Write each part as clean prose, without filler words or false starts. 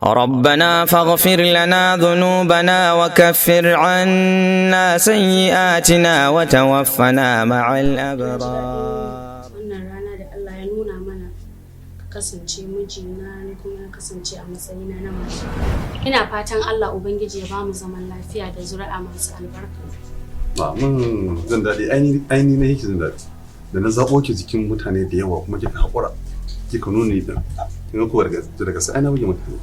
ربنا فاغفر لنا ذنوبنا وكفر عنا سيئاتنا وتوفنا مع الأبرار. Wannan rana da Allah ya nuna mana ka kasance mijina, ni kuma na kasance a matsayina na mace. Ina fatan Allah Ubangiji ya bamu zaman lafiya da zuri'a masu albarka. Mun jin daɗi, aini na yake jin daɗi da na zaɓo ki cikin mutane da yawa, kuma kika haƙura kika nuna ni ɗin. Kin ga ko daga sai na buge mutane.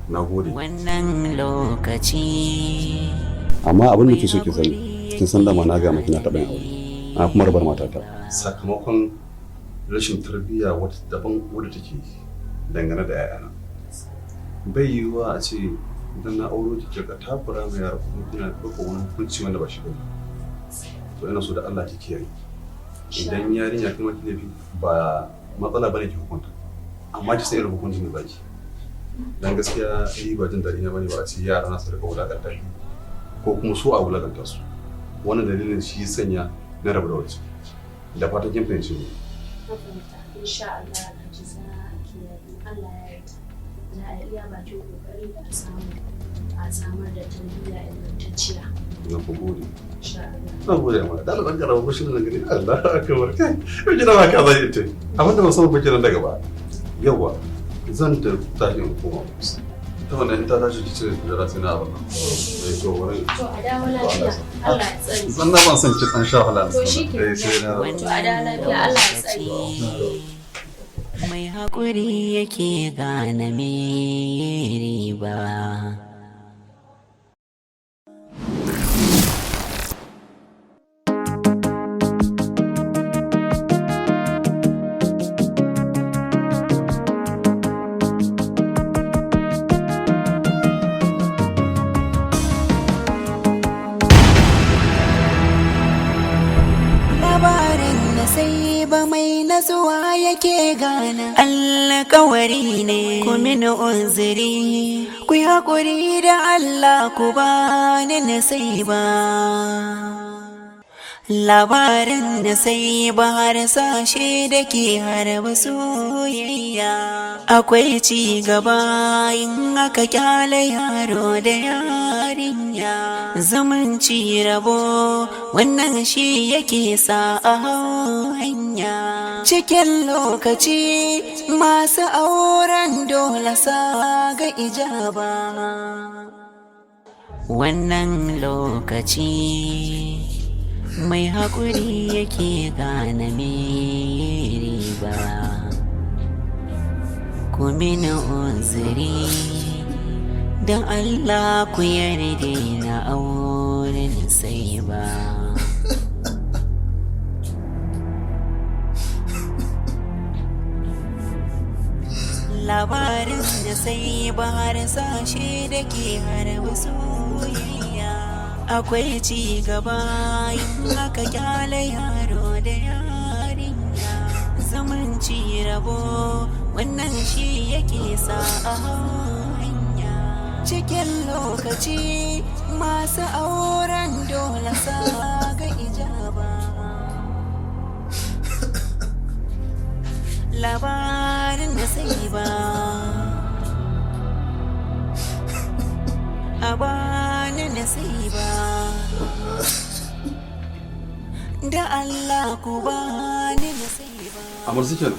Na gode. Wannan lokaci. Amma abin da ke so ki sani, kin san dama na ga maki na taɓa yin aure, na kuma rabar matata sakamakon rashin tarbiyya wata daban wadda take dangane da 'ya'yana. Bai yiwuwa a ce idan na auro ki ka takura mai yara, kuma kina ɗaukar wani hukunci wanda ba shi bane. To ina so da Allah ki kiyaye, idan yarinya kuma ki laifi, ba matsala bane ki hukunta, amma ki san irin hukuncin da zaki. Dan gaskiya ni ba jin daɗi na bane ba a ce yara na su rika wulakanta ki ko kuma su a wulakanta su. Wannan dalilin shi ya sanya na rabu da wacce. Da fatan kin fahimce ni. Na fahimta, insha Allah Alhaji, za a kiyaye. In Allah ya yarda, za a iya bakin kokari a samu a samar da tarbiyya ingantacciya. Na ku gode. Insha Allah. Na gode, amma da Allah dan karamin bashin nan gari, Allah akbar, kai yau kina ba ka zai ita abinda ba san ba kiran daga ba. Yawa, zan ta tashi in koma ta wannan, in ta tashi ki cire da sai na abin nan. Eh, to wurin. To, a dawo lafiya, Allah ya tsare. Zan na ban son ki dan sha wahala. To shi ke. Eh, sai na. To, a dawo lafiya, Allah ya tsare. Mai haƙuri yake gane me riba. Labarin na sai ba mai natsuwa yake gane alkawari ne. Ku mini uzuri, ku yi haƙuri da Allah, ku bani na sai ba. Labarin da sai ba har sashe da ke harba soyayya, akwai ci gaba in aka kyale yaro da yarinya. Zumunci rabo, wannan shi yake sa a hau hanya cikin lokaci. Masu auren dole sa ga ijaba. Wannan lokaci mai haƙuri yake gane me riba. Ku mini uzuri, don Allah ku yarda na auren sai ba. Labarin da sai ba har sashe da ke harba soyayya, akwai ci gaba in aka kyale yaro da yarinya. Zumunci rabo, wannan shi yake sa a hau hanya cikin lokaci. Masu auren dole sa ga ijaba. Labarin da sai ba a bani nasiba, da Allah ku bani nasiba. Amar su kenan.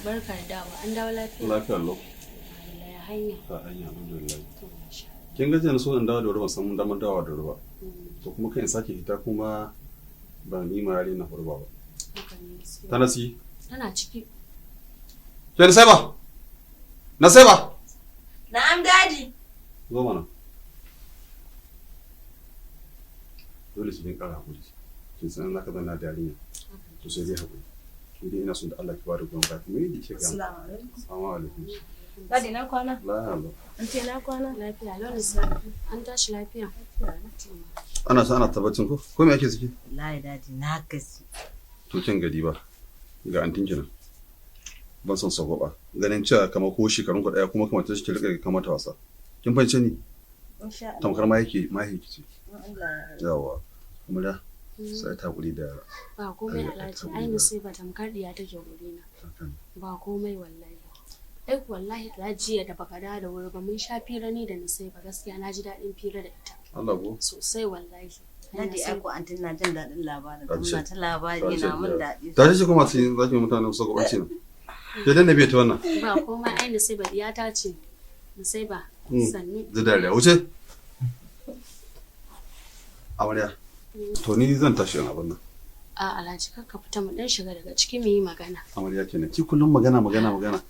Barka da dawa, an dawo lafiya? Lafiya lau. Allah ya hanya. Ta hanya, alhamdulillah. To, masha. Kin ga jiya na so in dawo da wuri, ban samu damar dawowa da wuri ba. To kuma kan in sake fita kuma ba ni ma yari na hurba ba. Haka ne, gaskiya. Tana ciki? Tana ciki. Ke Nasaiba! Nasaiba! Na'am, Daddy. Zo mana. Dole su ƙara hakuri. Kin san in zaka zanna da yarinya, to sai dai hakuri. Ni dai ina son da Allah ki bada goyon baya kuma yadda kike ga. Assalamu alaikum. Assalamu alaikum. Daddy, na kwana. La Allah. An ce na kwana. Lafiya lau da an tashi lafiya. Ana sa ana tabbacin ko ko me ake ciki? Wallahi Daddy, na gaji. To kin gadi ba. Ga antin kenan. Ban son sagwaba. Ganin cewa kamar ko shekarun ku daya, kuma kamar ta shi ki rika kamata wasa. Kin fahimce ni? Insha Allah. Tamkar ma yake ma yake ce. Allah ya Yawa. Kuma da sai ta hakuri da Ba komai Alhaji, ai musiba tamkar diya take gurina. hakan. Ba komai wallahi. Ai wallahi jiya da baka dawo da wuri ba mun sha fira ni da Nusaiba, gaskiya na ji daɗin fira da ita. Allah ko? Sosai wallahi. Daddy, ai ko antin na jin daɗin labarin. Ta ce. Muna ta labari yana mun daɗi. Ta ce kuma sai zaki mutane su gabanci ne. Ke danna biye ta wannan. Ba komai, ai Nusaiba diyata ce. Nusaiba, sannu. Zai dariya wuce. Amarya. To ni zan tashi yan abin nan. A Alhaji, kar ka fita, mu dan shiga daga ciki mu yi magana. Amarya kenan. Ki kullum magana magana magana.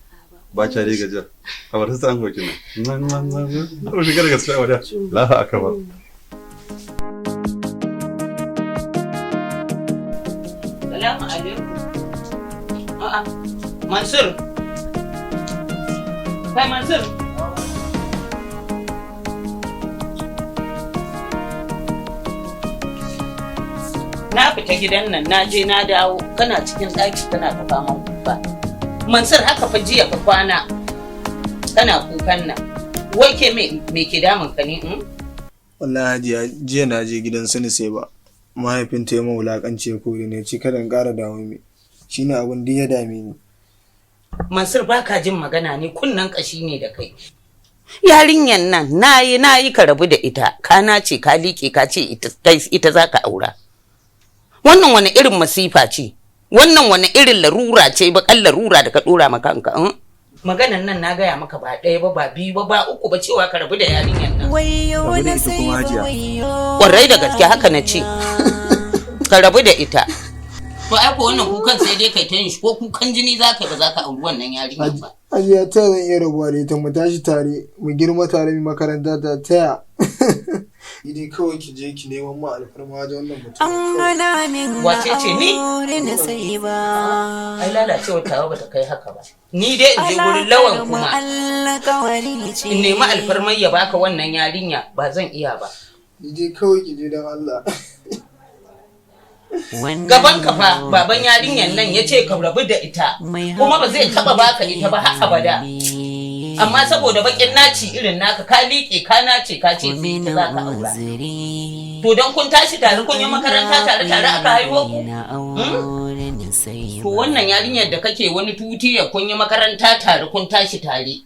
Ba kya dai gajiya. Kamar ta an goki nan. Nan nan nan. Ko shiga daga cikin amarya. Lafa akbar. Salamu alaikum. A'a, Mansur. Kai Mansur. Na fita gidan nan na je na dawo kana cikin ɗaki kana ta faman kuka. Mansur, haka fa jiya ka kwana kana kukan nan. Wai ke me ke damun ka ne? Wallahi Hajiya, jiya na je gidan su ba. Mahaifinta ya wulakanci, ya kore ne ci kada in ƙara dawo mi. Shine abin da ya dame ni. Mansur, baka jin magana ne, kunnen kashi ne da kai. Yarinyan nan nayi nayi ka rabu da ita, ka nace ka liƙe ka ce ita za ka aura. Wannan wani irin masifa ce, wannan wani irin larura ce, bakan larura da ka dora ma kanka. Maganan nan na gaya maka ba ɗaya ba, ba biyu ba, ba uku ba, cewa ka rabu da yarinyan nan. Wayo Rabu da na ita sai kuma, Hajiya. wayo. Kwarai da gaske haka na ce. Ka rabu da ita. To ai ko wannan kukan sai dai kai ta yin shi, ko kukan jini za ka yi ba za ka auri wannan yarinyar ba. Hajiya, ta zan iya rabuwa da ita, mu tashi tare, mu girma tare, mu makaranta ta taya. Ni dai kawai ki je ki neman mu alfarma wajen wannan mutum. An hana min Wace ce ni? aure na sai ba. Ai lalacewar tawa bata kai haka ba. Ni dai in je gurin Lawan kuma Alƙawari ce. in nemi alfarmar ya baka wannan yarinya, ba zan iya ba. Ni dai kawai ki je don Allah. Gaban ka fa baban yarinyar nan ya ce ka rabu da ita kuma ba zai taba baka ita ba har abada. Amma saboda bakin naci irin naka ka liƙe ka nace ka ce sai ita za ka aura. To don kun tashi tare, kun yi makaranta tare, tare aka haihuwa ku. To wannan yarinyar da kake wani tutiya kun yi makaranta tare, kun tashi tare,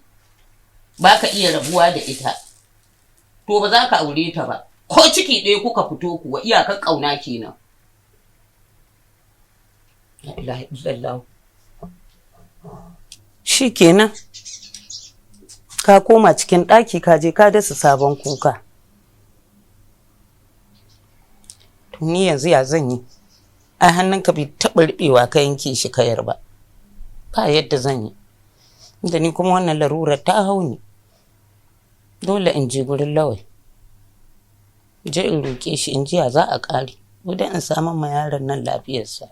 ba ka iya rabuwa da ita. To ba za ka aure ta ba. Ko ciki ɗaya kuka fito kuwa, iyakar ƙauna kenan. La ilaha illallah. Shi kenan. Ka koma cikin ɗaki ka je ka dasa sabon kuka. To ni yanzu ya zan yi? Ai hannunka bai taɓa riɓewa ka yanke shi kayar ba. Ba yadda zan yi. Da ni kuma wannan larurar ta hau ni. Dole in je gurin Lawai. Je in roƙe shi in ji ya za a ƙare. Wadan in samun ma yaron nan lafiyarsa.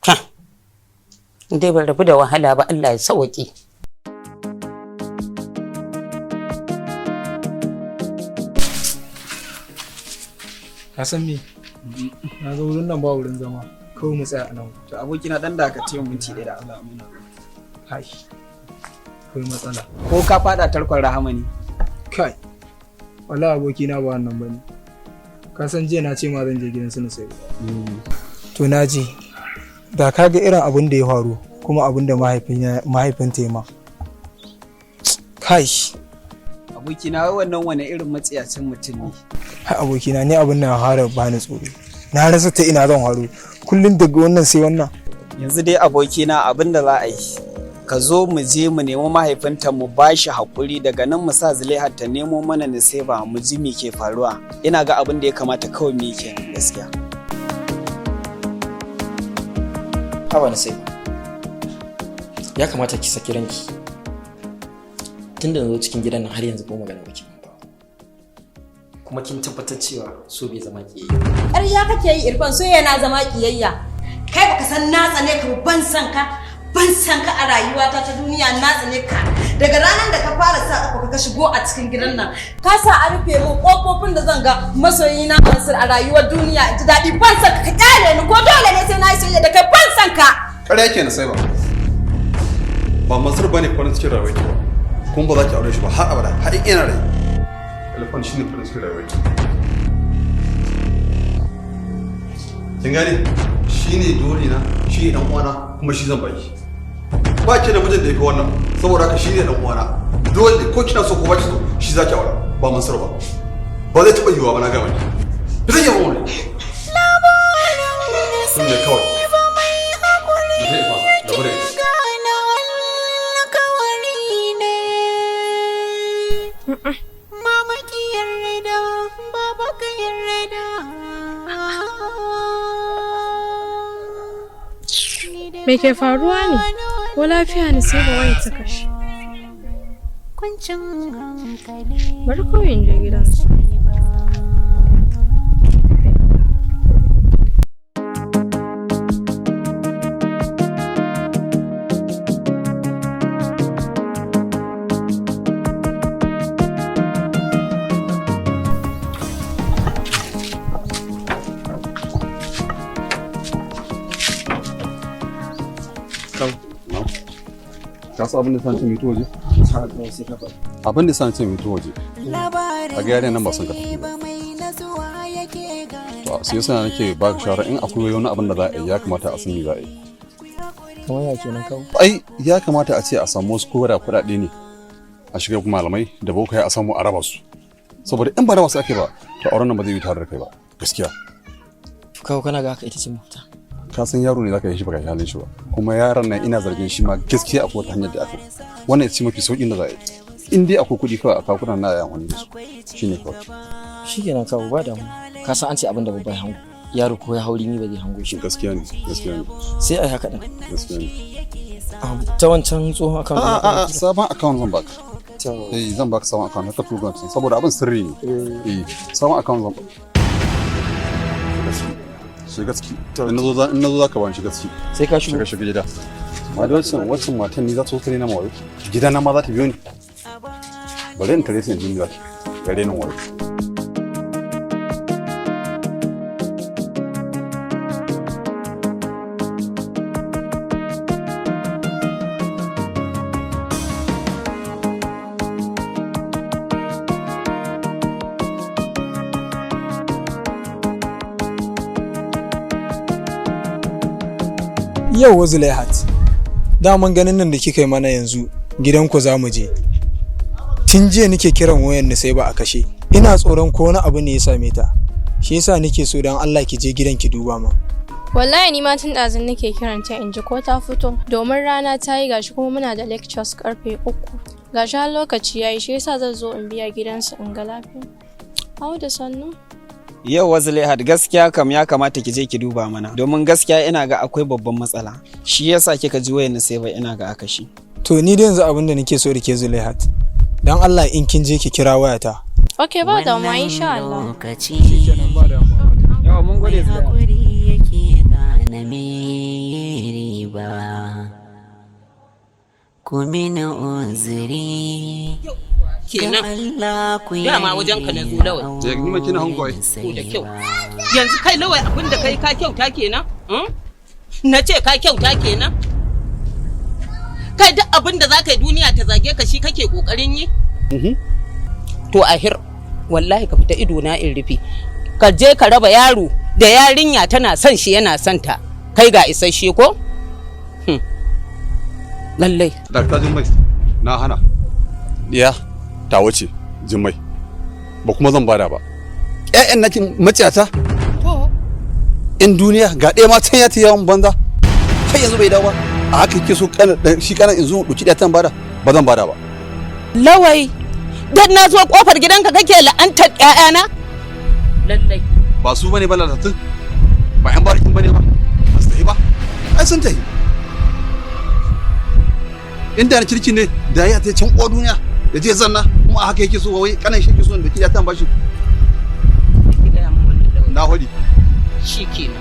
Ha! In dai ban rabu da wahala ba, Allah ya sawaƙe. Ka san me? Na zo wurin nan ba wurin zama. Kawai mu tsaya a nan. To abokina, dan dakace mu minti ɗaya da Allah, amina. Kai. Akwai matsala. Ko ka fada tarkon Rahama ne? Kai. Wallahi abokina, ba wannan bane. Ka san jiya na ce ma zan je gidan su sai. To na je. Da ka ga irin abin da ya faru kuma abin da mahaifinta ya ma. Kai. Abokina, wai wannan wani irin matsiyacin mutum ne? Hai abokina, ni abin na fara bani tsoro. Na rasa ta ina zan faru. Kullum daga wannan sai wannan. Yanzu dai abokina, abin da za a yi, ka zo mu je mu nemi mahaifinta mu ba shi haƙuri, daga nan mu sa Zulaiha ta nemo mana Nusaiba, mu ji me ke faruwa. Ina ga abin da ya kamata kawai mu yi kenan gaskiya. Haba na sai ya kamata ki saki ranki. Tun da na zo cikin gidan nan har yanzu ko magana baki min ba, kuma kin tabbatar cewa so bai zama kiyayya. Ƙarya kake yi, Irfan, so yana zama ƙiyayya. Kai baka san na tsane ka ba, ban san ka, ban san ka a rayuwata ta duniya, na tsane ka. Daga ranar da ka fara sa ƙafa ka shigo a cikin gidan nan, ka sa a rufe min ƙofofin da zan ga masoyina Mansur a rayuwar duniya in ji daɗi. Ban san ka, ka kyale ni, ko dole ne sai na yi soyayya da kai, ban san ka. Ƙarya kenan, sai ba. Ba Mansur bane farin cikin rayuwarki ba. Kuma ba za ki aure shi ba har abada, har in ina rai. Elfan shine farin cikin rayuwarki. Kin gane? Shine dole na, shi dan uwana, kuma shi zan baki. Ba ki da mijin da yake wannan, saboda haka shi ne dan uwana. Dole ko kina so ko ba ki so, shi zaki aura, ba Mansur ba. Ba zai taɓa yiwuwa ba, na gama ki. Ba zai yi ba wani. Sun ne kawai. Ba zai fasa, rabu da ita. Mama ki yarda, baba ka yarda. Me ke faruwa ne? Ko lafiya ne sai ba waya ta kashe? Kwancin hankali. Bari kawai in je gidansu. Ka san abin da sa ce mai waje? Abin da sa ce mai waje. A ga yarinyar nan ba son ka tafi ba. To sai yasa nake ba ka shawara, in akwai wani abin da za a yi, ya kamata a san me za a yi. Kamar ya kenan, kawo? Ai ya kamata a ce a samu wasu koda kuɗaɗe ne a shiga malamai da bokaye a samu a raba su. Saboda in ba raba su ake ba, to auren nan ba zai yi tare da kai ba. Gaskiya. Kawo, kana ga haka ita ce mafita? Ka san yaro ne, zaka yi shi baka yi halin shi ba, kuma yaron nan ina zargin shi ma gaskiya akwai wata hanyar da aka wannan ita ce mafi saukin da za a yi. In dai akwai kuɗi kawai a kawo kuɗin na yayan wani da su shine kawai. Shikenan kawo, ba damu. Ka san an ce abin da babba ya hango, yaro ko ya hauri ni ba zai hango shi. Gaskiya ne, gaskiya ne. Sai ai haka din. Gaskiya ne. Ta wancan tsohon account? A a, sabon account zan baka. Eh, zan baka sabon account ka tuga wancan saboda abin sirri ne. Eh, sabon account zan baka. Shiga ciki. In nazo za ka bani, shiga ciki. Sai ka shigo. Shiga, shiga gida. Amma da wancan matan ni za ta zo ta rena ma wayo. Gida na ma za ta biyo ni. Bari in tare su in ji ni za ta gare ni wayo. Yau Zulaihat, daman ganin nan da kika yi mana, yanzu gidanku za mu je. Tun jiya nake kiran wayan ni sai ba a kashe. Ina tsoron ko wani abu ne ya same ta. Shi yasa nake so dan Allah ki je gidan ki duba ma. Wallahi ni ma tun ɗazun nake kiranta in ji ko ta fito, domin rana ta yi, gashi kuma muna da lectures karfe 3. Gashi har lokaci ya yi, shi yasa zan zo in biya gidansu in ga lafiya. Hau da sannu. Yau Zulaihat, gaskiya kam ya kamata ki je ki duba mana, domin gaskiya ina ga akwai babban matsala. Shi yasa kika ji wayan sai ba ina ga aka shi. To ni dai yanzu abin da nake so da ke Zulaihat, dan Allah in kin je ki kira wayata. Ok, ba damuwa, insha Allah. Shikenan, ba damuwa. Yawa, mun gode. Hakuri yake gane me riba. Ku mini uzuri. Kenan. Allah ku Dama wajen ka na zo, Lawai. Je ni ma kina hango ai. To da kyau. Yanzu kai Lawai, abin da kai ka kyauta kenan? Hmm? Na ce ka kyauta kenan? Kai duk abin da za ka yi duniya ta zage ka, shi kake kokarin yi? To ahir, wallahi ka fita ido na in rufe. Ka je ka raba yaro da yarinya, tana son shi yana son ta. Kai ga isasshe ko? Hmm. Lallai. Dakta Jummai, na hana. Diya ta wuce Jummai. Ba kuma zan bada ba. Ƴaƴan naki maciyata. In duniya ga ɗaya ma can ya ta yawon banza. Har yanzu bai dawo ba. A haka kike so kana shi kana in zo ɗauki ɗaya tan bada, ba zan bada ba. Lawai, dan na zo kofar gidanka kake la'antar ƴaƴana? Lallai. Ba su bane ba lalatatun. Ba ƴan barikin bane ba. Ba su tafi ba. Ai sun tafi. Inda na kirki ne da ya ta can uwa duniya da je zanna, kuma a haka yake so wai kanan shi yake so da kiya tan bashi. Na hodi. Shi kenan.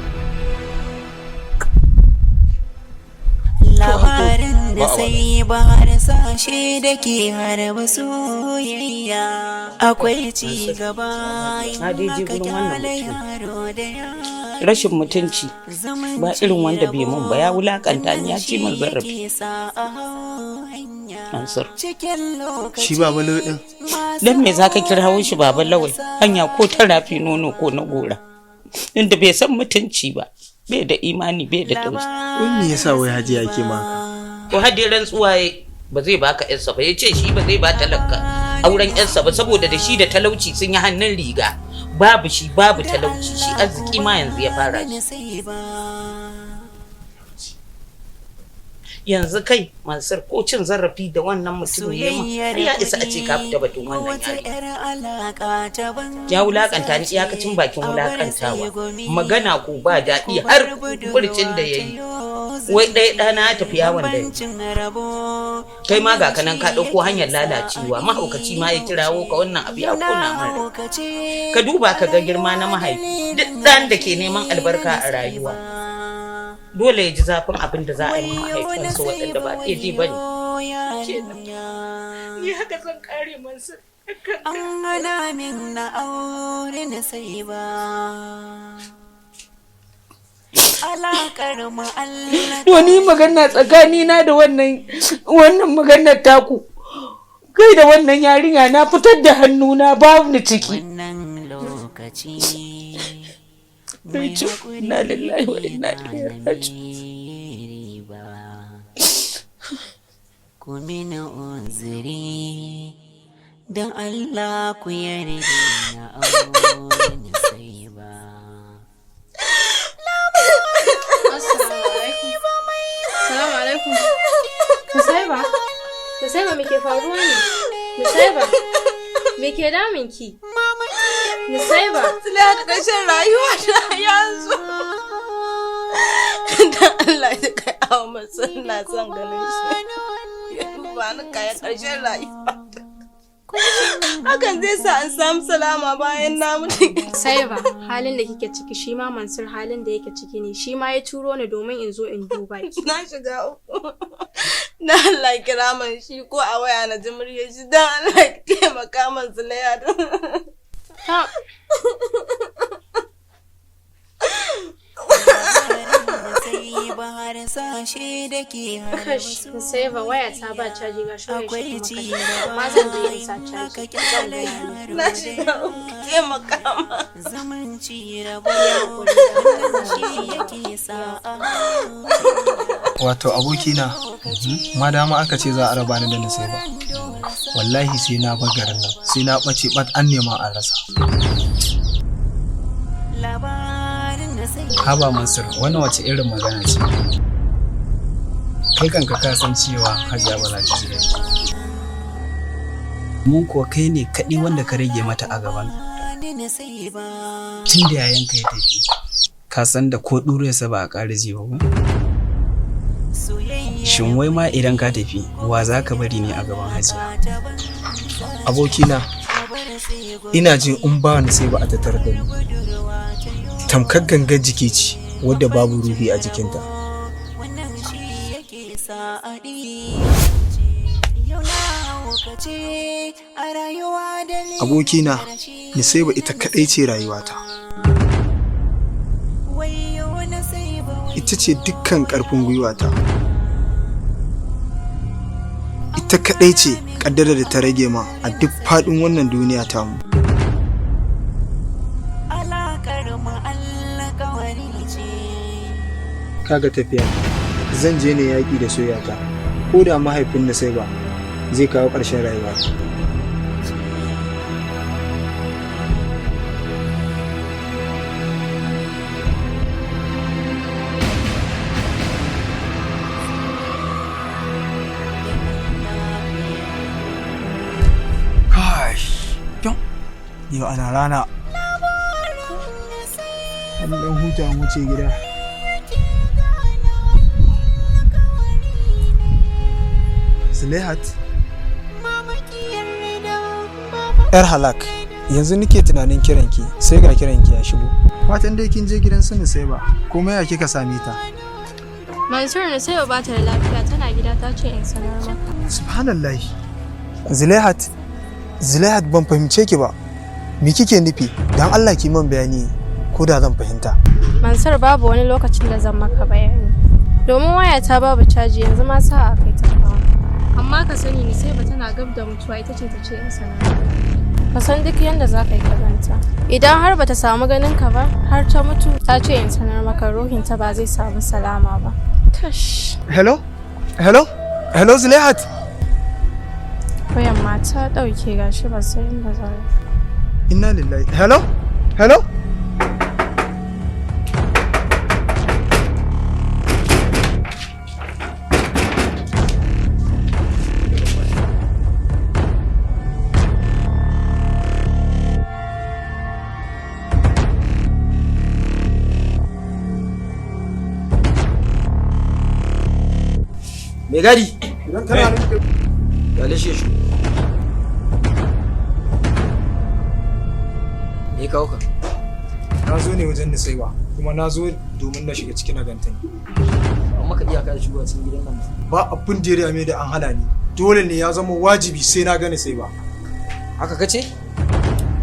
Labarin da sai bahar sashe da ke harba soyayya, akwai ci gaba Na dai je aka gurin wannan kyale mutum. yaro da yaro. Rashin mutunci ba irin wanda bai mun ba, ya wulakanta ni, ya ci min zarafi. Mansur. Shi baba Lawai din? Dan me zaka kirawo shi baba Lawai? Hanya ko ta rafi nono ko na gora. Inda bai san mutunci ba, bai da imani, bai da tausayi. Wai me yasa wai Hajiya ke maka? To har dai rantsuwa ba zai baka yarsa ba, ya ce shi ba zai ba talaka auren yarsa ba, saboda da shi da talauci sun yi hannun riga. Babu shi babu talauci, shi arziki ma yanzu ya fara shi. Yanzu kai Mansur, ko cin zarafi da wannan mutum ne ma ya isa a ce ka fita batun wannan yari. Ya wulakanta ni iyakacin bakin wulakantawa, magana ko ba daɗi har furcin da ya yi. Wai ɗaya ɗana ya tafi yawon da kai ma ga kanan ka ɗauko hanyar lalacewa, mahaukaci ma ya kirawo ka. Wannan abu ya kona mara. Ka duba ka ga girma na mahaifi, duk ɗan da ke neman albarka a rayuwa dole ya ji zafin abin da za a yi mahaifansa waɗanda ba daidai ba ne. Ni haka zan kare Mansur. An hana min na aure na sai ba. Alaƙar mu Allah. To ni magana tsakanina da wannan maganar taku. Kai da wannan yarinya na fitar da hannuna, babu ni ciki. Wannan lokaci. Inna lillahi wa inna ilaihi raji'un. Ku mini uzuri, don Allah ku yarda na aure ni sai ba. Assalamu alaikum. Nusaiba. Nusaiba, me ke faruwa ne? Nusaiba. Me ke damun ki? Nusaiba. Zulaiha, da ƙarshen rayuwa ta yanzu. Dan Allah ya kai awa masu, ina son ganin shi. Ya duba ni kayan ƙarshen rayuwa. Hakan zai sa an samu salama bayan na mutu. Nusaiba, halin da kike ciki shi ma Mansur halin da yake ciki ne, shi ma ya turo ni domin in zo in duba ki. Na shiga uku. Na Allah, kira man shi ko a waya na ji muryar shi, dan Allah ki taimaka man, Zulaiha. Ta Kash, Nusaiba, waya ta ba caji, ga shi wayar shi kuma kashe. Amma zan je in sa caji. Zan gaya miki. Na shiga uku, taimaka ma. Zumunci rabo shi yake sa. Wato abokina, ma dama aka ce za a raba ni da Nusaiba. Wallahi sai na bar garin nan, sai na ɓace ɓat an nema an rasa. Haba Mansur, wannan wace irin magana ce? Kai kanka ka san cewa Hajiya ba za ta ji daɗi. Mun kuwa kai ne kaɗai wanda ka rage mata a gaban. Tun da yayanka ya tafi, ka san da ko ɗuriyarsa ba a ƙara ji ba ko? Shin wai ma idan ka tafi, wa za ka bari ne a gaban Hajiya? Abokina, ina jin in ba ni sai ba a tattare da ni, tamkar gangar jiki ce wadda babu ruhi a jikinta. Wannan shi yake sa a yau na haukace a rayuwa da Abokina, Nusaiba ita kaɗai ce rayuwata. Ita ce dukkan ƙarfin gwiwata. Ita kaɗai ce ƙaddarar da ta rage ma a duk faɗin wannan duniya tamu. Alakar mu alkawari ce. Kaga tafiya, zan je ne yaƙi da soyata, ko da mahaifin Nusaiba zai kawo ƙarshen rayuwata. Kai, yau ana rana. An ɗan huta an wuce gida. Zulehat? Yar halak, yanzu nike tunanin kiranki, sai ga kiranki ya shigo. Fatan dai kin je gidan su Nusaiba, kuma ya kika same ta? Mansur, Nusaiba ba ta da lafiya, tana gida, ta ce in sanar maka. Subhanallah. Zulehat, Zulehat, ban fahimce ki ba. Me kike nufi? Dan Allah ki man bayani ko da zan fahimta. Mansur, babu wani lokacin da zan maka bayani. Domin wayata babu caji, yanzu ma sa a kai ta kawo. Amma ka sani, Nusaiba tana gab da mutuwa, ita ce ta ce in sanar maka. Ka san duk yanda za ka yi ka ganta. Idan har bata samu ganin ka ba har ta mutu, ta ce in sanar maka ruhinta ba zai samu salama ba. Kash. Hello? Hello? Hello, Zulehat. Wayan ma ta ɗauke, gashi ba sai inda za a. Inna lillahi. Hello, hello. Mai gadi. Idan kana nan. Gale shi ya shigo. Me ya kawo ka? Na zo ne wajen Nisaiba, kuma na zo domin na shiga cikin aganta ne. An maka iyaka da shigowa cikin gidan nan ba? Abin da ya dame da an hana ni. Dole ne, ya zama wajibi sai na ga Nisaiba. Haka kace?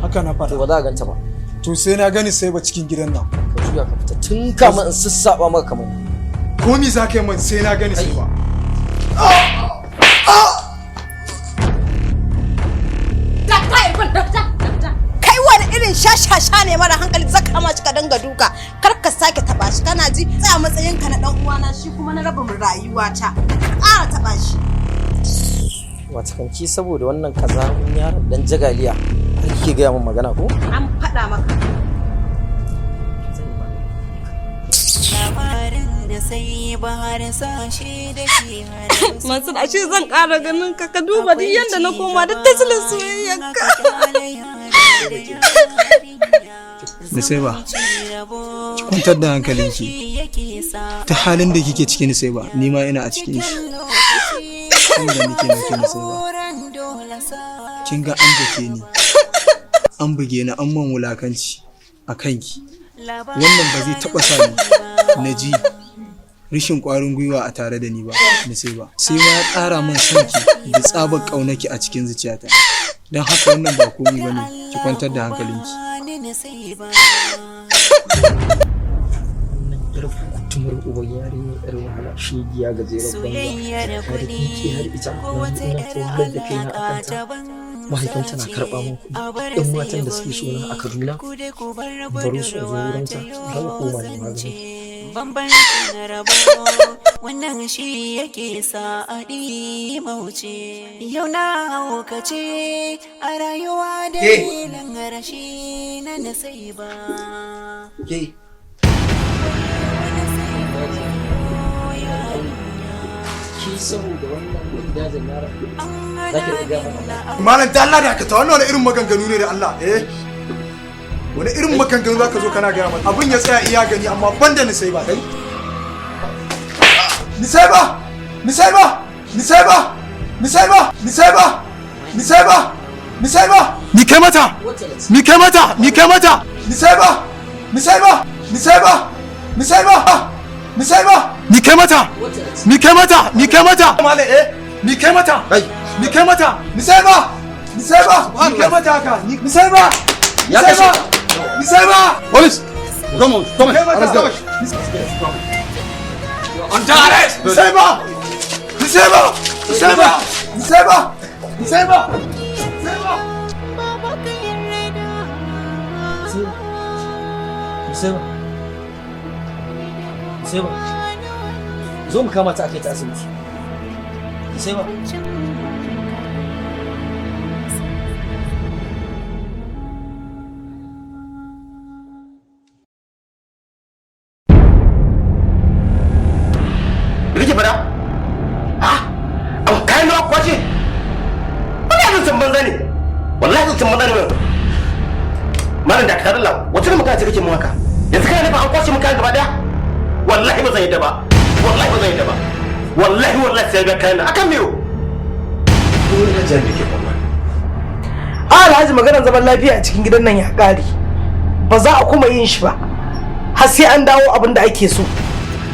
Haka na faɗa. To, ba za a ganta ba. To, sai na ga Nisaiba cikin gidan nan. Ka juya ka fita tun kama in sassaɓa maka kamar. Ko me za ka yi min, sai na ga Nisaiba. Dakta, Irfan, dakta, dakta. Kai wani irin shashasha ne mara hankali, zaka ma shi ka dinga duka. Kar ka sake taba shi, kana ji? Tsaya matsayin ka na dan uwana, shi kuma na rabin rayuwata. Ka ƙara taba shi. Wata kanki saboda wannan kazamin yaron dan jagaliya har kike gaya min magana ko? An faɗa maka. Labarin da sai bahar sashe da ke. Mansur, ashe zan ƙara ganin ka. Ka duba duk yadda na koma duk tasirin soyayyar ka. Nisaiba, ki kwantar da hankalinki. Ta halin da kike ciki, Nisaiba, ni ma ina a cikin shi. Inda nake nake, Nisaiba. Kin ga an dake ni, an buge ni, an man wulakanci a kanki. Wannan ba zai taɓa sa ni na ji rashin ƙwarin gwiwa a tare da ni ba, Nisaiba. Sai ma ya ƙara min sonki da tsabar ƙaunaki a cikin zuciyata. Don haka wannan ba komai ba ne, ki kwantar da hankalinki. Yar kutumar uban yarinya, yar wahala, shegiya, gajeren banza, har kike har ita na ina ta wahalar da kaina a kanta. Mahaifinta na karɓa min kuɗi, ɗan matan da suke sona a Kaduna baro su in zo wurinta don koma ne magani. Bambancin rabo, wannan shi yake sa a mauce. Yau na haukace a rayuwa dalilin rashi na Nasaiba. Ke. Ki saboda wannan ɗan dajin yaron za ki riga mana. Malam, ta Allah da ka ta, wannan wani irin maganganu ne da Allah, eh? Wani irin maganganu zaka zo kana gaya mana? Abin ya tsaya iya gani, amma banda ni sai ba kai. Ni sai ba, ni sai ba, ni sai ba, ni sai ba, ni sai ba, ni sai ba, ni sai ba. Ni kai mata, ni kai mata, ni kai mata, ni sai ba, ni sai ba, ni sai ba, ni sai ba, ni sai ba, ni kai mata, ni kai mata, ni kai mata. Malam, eh? Ni kai mata, ni kai mata, ni sai ba, ni sai ba, ni kai mata haka, ni sai ba, ni sai ba, ni sai ba. Police! Come on, come on. Let's go. Under arrest! Ni sai ba, ni sai ba, ni sai ba, ni sai ba, ni sai ba. Musaiba. Musaiba. Zo mu kama ta a kai ta asibiti. Musaiba. Da kake fada? Ha? An kayan nawa kwace? Wallahi zan san banza ne. Wallahi zan san banza ne wannan. Malam, da ka Allah, wata ne magana ce kake mun haka? Yanzu kana nufin an kwace mun kayan gaba daya? Wallahi ba zan yadda ba. Wallahi ba zan yadda ba. Wallahi wallahi sai ga kayan nan. Akan me yo? Dole na jami ke faruwa. A Alhaji, maganar zaman lafiya a cikin gidan nan ya kare. Ba za a kuma yin shi ba. Har sai an dawo abin da ake so.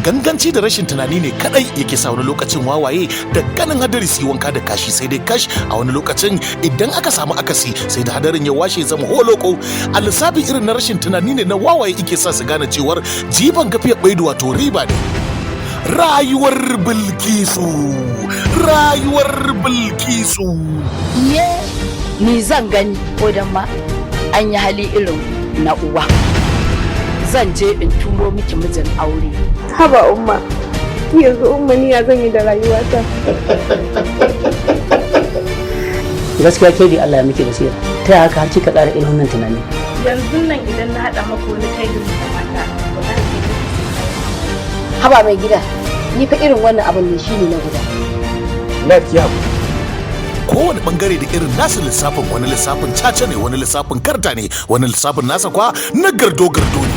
Ganganci da rashin tunani ne kadai yake sa wani lokacin wawaye da ganin hadari su yi wanka da kashi. Sai dai kash, a wani lokacin idan aka samu akasi, sai da hadarin ya washe zama holoko. A lissafi irin na rashin tunani ne na wawaye yake sa su gane cewar jifan gafiyar baidu wato riba ne. Rayuwar Bilkisu, rayuwar Bilkisu. Iye, ni zan gani ko dan ma an yi hali irin na uwa. Zan je in turo miki mijin aure. Haba umma, Yanzu Umma, ni ya zan yi da rayuwata? Gaskiya ke dai Allah ya miki basira. Ta yaya haka har kika ƙara irin wannan tunani? Yanzu nan idan na haɗa maka wani kaidin da mata, wallahi sai ka. Haba mai gida, ni fa irin wannan abin ne shine na guda. Lafiya. Kowane bangare da irin nasa lissafin. Wani lissafin caca ne, wani lissafin karta ne, wani lissafin nasa kwa na gardo gardo ne.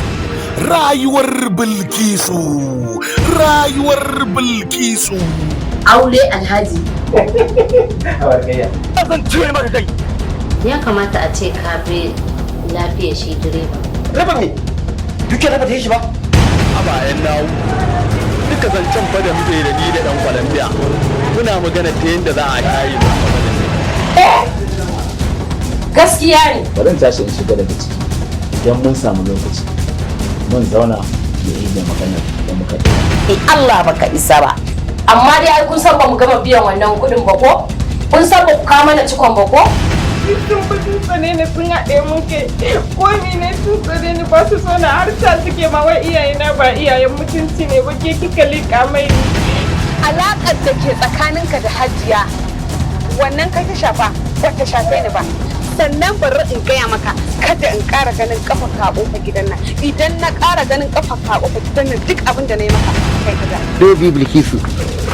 Rayuwar Bilkisu, Rayuwar Bilkisu. Aure, Alhaji. Zan cire maka kai. Ya kamata a ce ka bi lafiyar shi direba. Raba me? Duke raba ta yi shi ba. A bayan nawo duka zancen fa da muke da ni da dan Colombia, muna magana ta yadda za a yayi. Gaskiya ne. Bari in tashi in shiga daga ciki. Idan mun samu lokaci, mun zauna da yi da magana da muka Eh, Allah baka isa ba. Amma dai ai kun san ba mu gama biyan wannan kuɗin ba ko? Kun san ba ku kawo mana cikon ba ko? Sun fi sun tsane ni, sun haɗe mun kai. Ko ni ne sun tsane ni, ba su so na, har ta suke ma wai iyayena ba iyayen mutunci ne ba, ke kika liƙa mai. Alaƙar da ke tsakaninka da Hajiya, wannan kai ta shafa, ba ta shafe ni ba. Sannan bari in gaya maka, kada in ƙara ganin kafa ka a ƙofar gidan nan. Idan na ƙara ganin kafa ka a ƙofar gidan nan, duk abin da na yi maka kai ka ga. Love you, Bilkisu.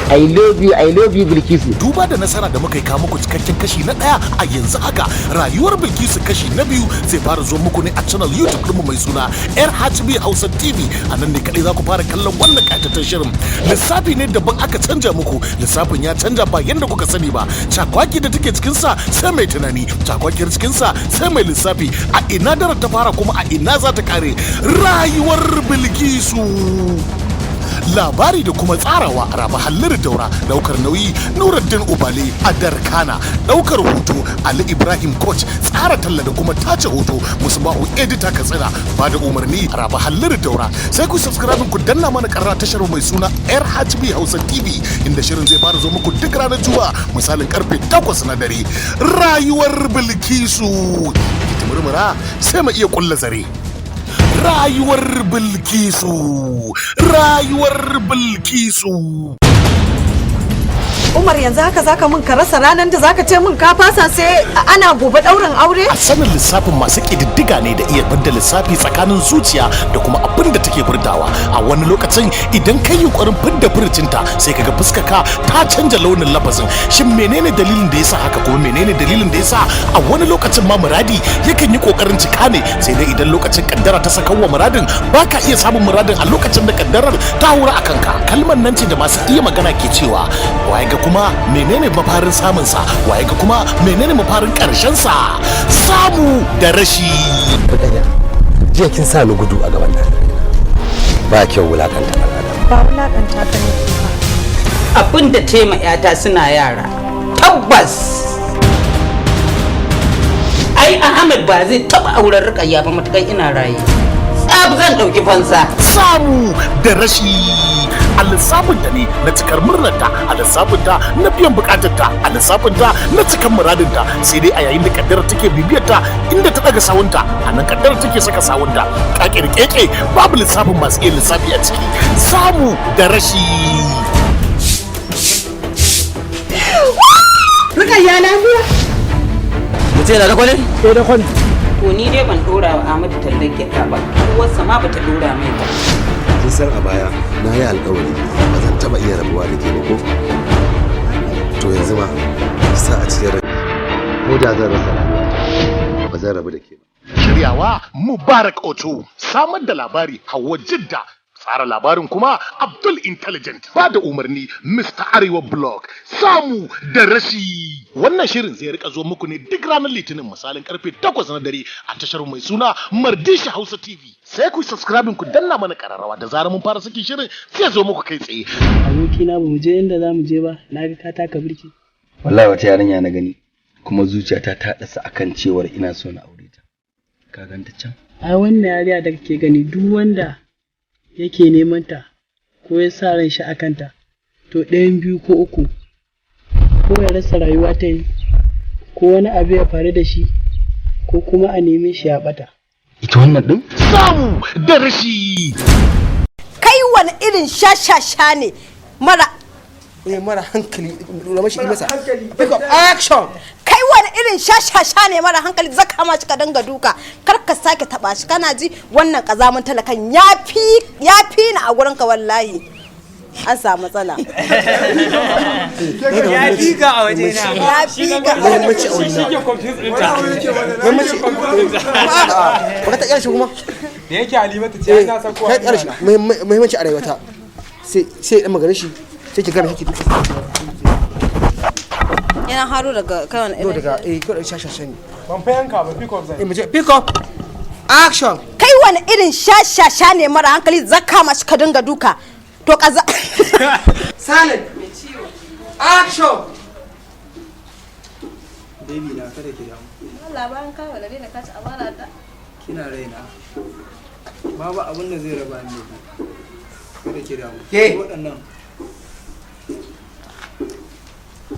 I love you, I love you, Bilkisu. Duba da nasara da muka yi kawo muku cikakken kashi na ɗaya, a yanzu haka Rayuwar Bilkisu kashi na biyu zai fara zo muku ne a channel YouTube ɗinmu mai suna RHB Hausa TV. A nan ne kaɗai za ku fara kallon wannan ƙayataccen shirin. Lissafi ne daban aka canja muku, lissafin ya canja ba yadda kuka sani ba. Cakwaki da take cikinsa sai mai tunani, cakwakiyar cikinsa sai mai lissafi. A ina daren ta fara kuma a ina za ta kare? Rayuwar Bilkisu. Labari da kuma tsarawa, Raba Halliru Daura. Daukar nauyi, Nuruddin Ubale a Darkana. Daukar hoto, Ali Ibrahim Coach. Tsara talla da kuma tace hoto, Musbahu Editor Katsina. Ba da umarni, Raba Halliru Daura. Sai ku subscribe, ku danna mana karra tashar mai suna RHB Hausa TV, inda shirin zai fara zo muku duk ranar Juma'a misalin karfe 8 na dare. Rayuwar Bilkisu, ki murmura sai mu iya kulla zare. Rayuwar Bilkisu, Rayuwar Bilkisu. Umar, yanzu haka zaka mun ka rasa ranar da zaka ce mun ka fasa sai ana gobe daurin aure? A sanin lissafin masu ƙididdiga ne da iya fidda lissafi tsakanin zuciya da kuma abin da take furtawa. A wani lokacin idan kai yunkurin fidda furucinta, sai kaga fuskarka ta canja launin lafazin. Shin menene dalilin da yasa haka, kuma menene dalilin da yasa a wani lokacin ma muradi yakan yi kokarin cika ne, sai dai idan lokacin kaddara ta saka wa muradin, baka iya samun muradin a lokacin da kaddarar ta hura a kanka? Kalmar nan ce da masu iya magana ke cewa, waye ga kuma menene mafarin samun sa, waye ga kuma menene mafarin karshen sa? Samu da rashi. Jiya kin sa ni gudu a gaban nan. Ba kyau wulakanta ɗan adam. Ba wulakanta ka nake ba. Abin da tema yata suna yara, tabbas ai Ahmed ba zai taba auren Rukayya ba matukan ina raye. Tsab zan dauki fansa. Samu da rashi. A lissafinta ne na cikar murnarta, a lissafinta na biyan bukatarta, a lissafinta na cikar muradinta, sai dai a yayin da kaddara take bibiyarta, inda ta daga sawunta a nan kaddara take saka sawunta, kake da keke, babu lissafin masu iya lissafi a ciki. Samu da rashi. Rukayya, lafiya? Mutum yana da kwale? Eh, da kwale. To, ni dai ban dora wa Ahmadu tallar gyaɗa ba, uwarsa ma bata dora mai ba. Kin san a baya na yi alkawari ba zan taba iya rabuwa da ke ba ko? To yanzu ma ki sa a cikin rai, ko da zan rasa rayuwata, ba zan rabu da ke ba. Shiryawa, Mubarak Oto. Samar da labari, Hawa Jidda. Tsara labarin kuma, Abdul Intelligent. Ba da umarni, Mr. Arewa Blog. Samu da rashi. Wannan shirin zai rika zo muku ne duk ranar Litinin misalin karfe 8 na dare a tashar mai suna Mardishi Hausa TV. Sai ku subscribe, ku danna mana kararrawa, da zarar mun fara sakin shirin sai zo muku kai tsaye. Abokina, ba mu je inda za mu je ba, na ga ka taka birki. Wallahi wata yarinya na gani, kuma zuciyata ta dasa akan cewar ina so na aure ta. Ka ganta can. Ai wannan yarinya da kake gani, duk wanda yake neman ta ko ya sa ran shi akan ta, to ɗayan biyu ko uku: ko ya rasa rayuwa ta yi, ko wani abu ya faru da shi, ko kuma a neme shi ya ɓata. Ita wannan din? Samu da rashi. Kai wani irin shashasha ne? Mara mara hankali, lura mashi masa. Pick up action. Kai wani irin shashasha ne mara hankali, zaka ma shi ka dinga duka. Kar ka sake taba shi, kana ji? Wannan kazamin talakan ya fi ni a gurin ka, wallahi. An samu matsala. Ya figa a waje na. Ya figa. Muhimmanci a wurina. Muhimmanci. Ba ka ta ƙyar shi kuma. Da yake Halimatu ce na san kowa. Ka ƙyar shi muhimmanci a rayuwata. Sai dan magana shi sai ki gane shi. Yana haro daga kai wani No irin. Daga kawai shashasha ne. Ban fa yanka ba, pick up zan. Mu je pick up action. Kai wani irin shashasha ne mara hankali, zaka ma shi ka dinga duka. To kaza. Silent. Action. Baby na, kada ki damu. Labarin kai wala ne ka ci amana ta. Kina raina. Babu abin da zai raba ni da ke. Kada ki damu. Ke? Waɗannan.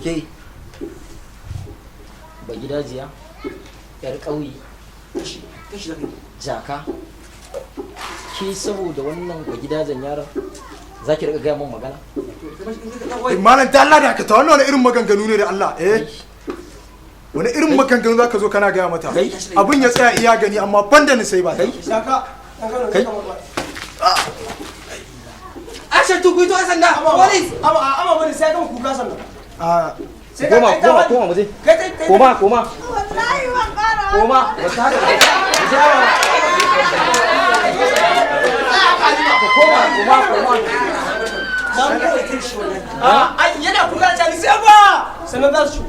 Ke ba gidajiya, yar ƙauye, jaka, ke saboda wannan ba gidajen yaron za ki riƙa gaya min magana? Malam, ta Allah da ka ta, wannan wani irin maganganu ne da Allah, eh? Wani irin maganganu zaka zo kana gaya mata? Abin ya tsaya iya gani, amma banda ni sai ba. Kai. Action, tukuito sanda. Police. Ama bari sai kan kuka sannan. Ah. Koma, koma, koma, mu je. Koma, koma. Wallahi ban ƙara. Koma, ba ta haka ba. Mu je awa. Koma, koma, koma. Ai yana kuka da cani sai ba. Sannan za su.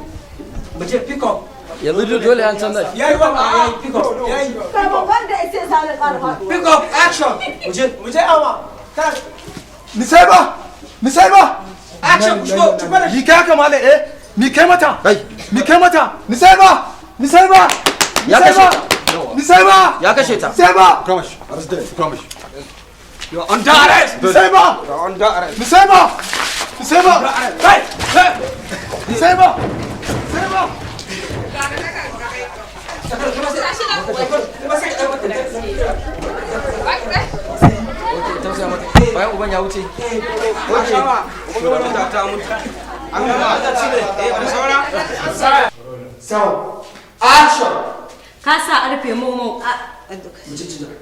Mu je pick up. Yanzu dole an canza shi. Yayi wannan, yayi pick up. Yayi. Kai ban wanda ya sai sani ƙara faɗuwa. Pick up action. Mu je, mu je awa. Ni sai ba. Ni sai ba. Action, ku shigo, ku bada. Ni kai haka malam, eh? Ni kai mata. Ni kai mata. Ni sai ba. Ni sai ba. Ni Ya sai kashe ba. ta. Ni sai ba. Ya kashe ta. Sai ba. Kama shi. Arrest them. Kama shi. You are under arrest. Ni sai ba. You are under arrest. Ni sai ba. Ni sai ba. Kai. Kai. Ni sai ba. Sai ba. Tausaya mata. Bayan uban ya wuce. An gama. Sound. Action. Ka sa a rufe mun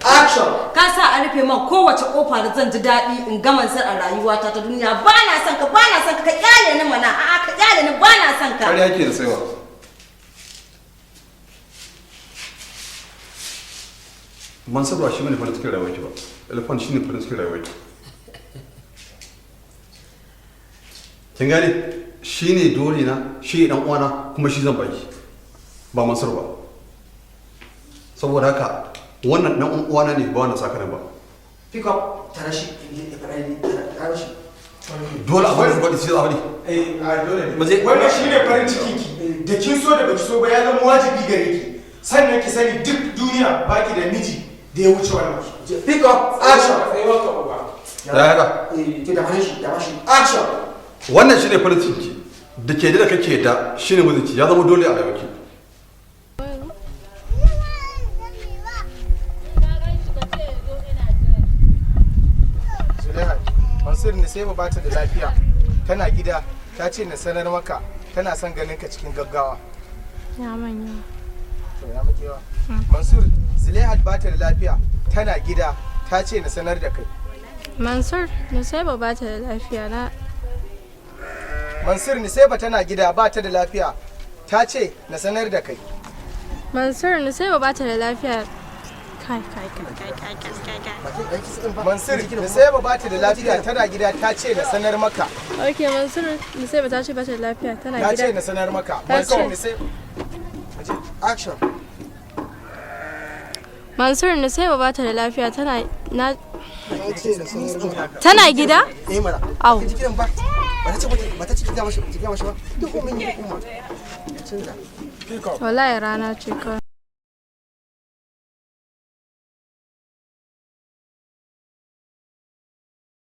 Action. Ka sa a rufe man kowace kofa da zan ji daɗi in gama sar a rayuwata ta duniya. Ba na son ka, ba na son ka, ka kyale ni mana. A'a, ka kyale ni, ba na son ka. Ƙarya yake da saiwa. Mansur ba shi bane farin cikin rayuwarki ba. Elefant shine farin cikin rayuwarki. Kin gane? Shi ne dole na, shi ne dan uwana, kuma shi zan baki. Ba Mansur ba. Saboda haka wannan dan uwana ne, ba wannan sakarin ba. Pick up. Tare shi. Ya faɗa ni. Tare shi. Dole a bari faɗi, sai a bari. Mu je. Wannan shine farin cikin ki. Da kin so da baki so ba, ya zama wajibi gare ki. Sannan ki sani duk duniya baki da miji da ya wuce wannan. Pick up. Action. Ya haka. Ke da shi, da shi. Action. Wannan shine farin cikin ki. Da ke da kake da shine mijinki, ya zama dole a rayuwarki. Zulaihat, Mansur ne sai ba ta da lafiya. Tana gida, ta ce na sanar maka tana son ganin ka cikin gaggawa. Ya manya. To ya muke yawa. Mansur, Zulaihat ba ta da lafiya, tana gida, ta ce na sanar da kai. Mansur, Nusaiba ba ta da lafiya na. Mansur, Nusaiba tana gida, ba ta da lafiya, ta ce na sanar da kai. Mansur, Nusaiba ba ta da lafiya. Kai kai kai kai kai kai kai kai. Mansur, Nusaiba ba ta da lafiya, tana gida, ta ce na sanar maka. Ok, Mansur, Nusaiba ta ce ba ta da lafiya, tana Ta gida. ce na sanar maka. Ta Mansur, ce. Nusaiba. Action. Mansur, Nusaiba ba ta da lafiya, tana na Tana gida? Eh mana. Au. Ki ji kiran ba. Ba ta ce ba ta ce ki ga mashi, ki ga mashi ba. Duk mun yi umma. Canza. Wallahi rana ce kawai.